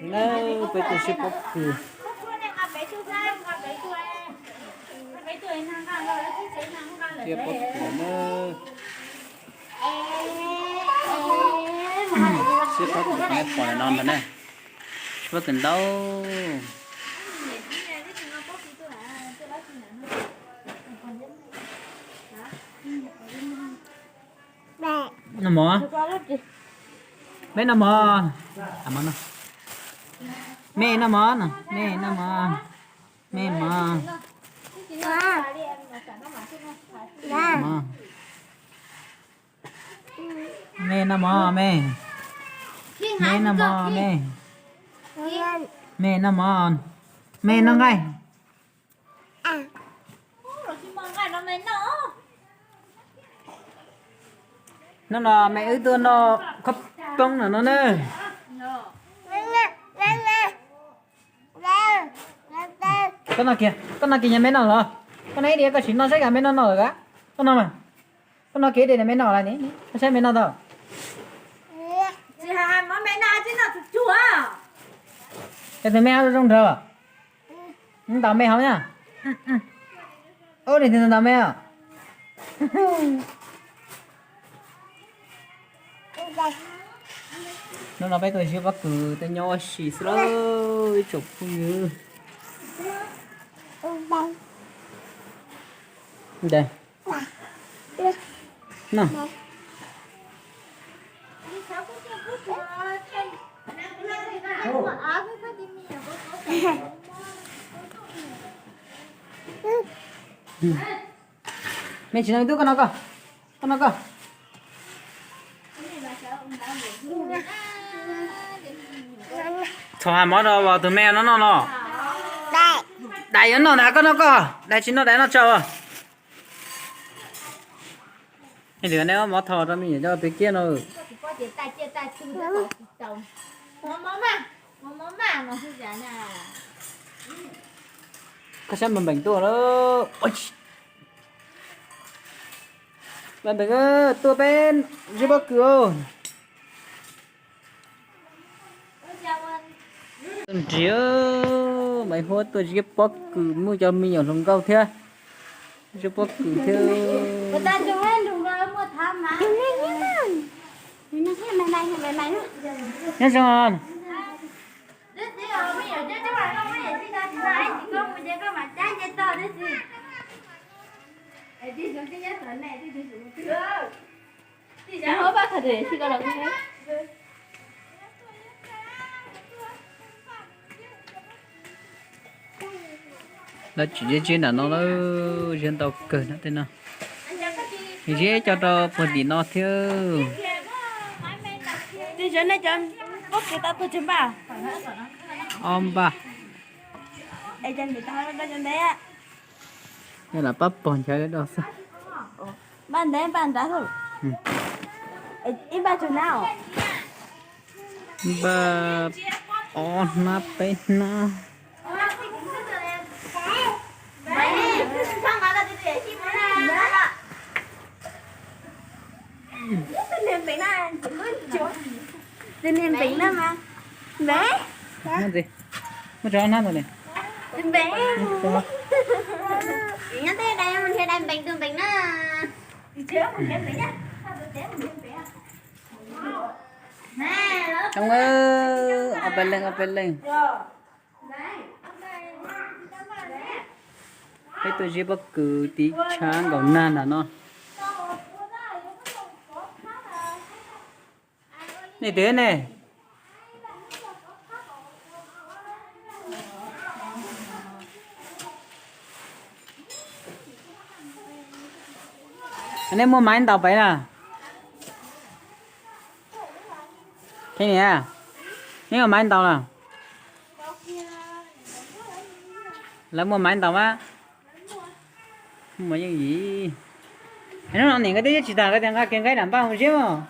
Na, peb tuaj siab pob kws. Siab pob kws na. Siab pob kws pom no ntag na. Siab pob kws ntau. Noj mov. Me noj mov. Me noj mov no, me noj mov. Me mov. Mov. Me noj mov me. Me noj mov me. Me noj mov. Me noj nqaij. Hnub no me wb tuaj noj khaub poob no no na. Koj noj kiag, koj noj kiag nyag me noj los. Koj noj ib diav koj tsis noj saib yog me noj no lawm a. Koj noj mas. Koj noj kiag ib diav me noj lawm ni, koj saib me noj tau. Ces tus me hauv zoo nraug. Ntaus me hauv na. Ub, nws tus ntaus me os. Hnub no peb tuaj siab pob kws tuaj nyob ua si xwb lauj ib tsoom phooj ywg. Noj. Me tsis noj tub, koj noj koj. Koj noj koj. Txhob hais mov rau tus me no noj no. Dais yuav noj ntag, koj noj koj, dais tsis noj dais noj tsau. Lwm ne, mov tho rau me nyuam coj peb kiab no. Koj saib npam npeem tuaj lawm. Npam npeem tuaj peb siab pob kws. Nrhiav Maiv Huab tuaj siab pob kws, muaj cov me nyuam hluas nkauj thiab. Siab pob kws thiab. Nyob zoo. Lawv tseem ziab ziab nram no lawm, ziab ntau kawg no tej no. Ziab coj rau puag tim no thiab. Ob npaj. Yog lam pab pog nchav do xwb. Npaj ntev npaj nrad. Ib npaj tsawg hnab os? Npaj ob hnab peb hnab. Tus niag npeem na mas npeem. Muaj tso ob hnab ntawd ne. Npeem. Nyob tej dais mus nrhiav dais npeem tus npeem na. Tsoom, ob peb leeg ob peb leeg. Peb tuaj ziab pob kws tiv tshav nkaum nag nram no. Nej twg ne? Nej muaj maiv ntaus pem na? Qhia niam, nej muaj maiv ntaus na? Lawv muaj maiv ntaus mas. Muaj yeej yim. Hnub no nim nkawd twb tsis tag, nkawd tias nqa kiag nqaij nram npaj mus ziab mas.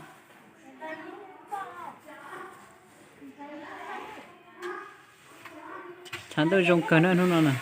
Tshav ntuj zoo kawg na hnub no na.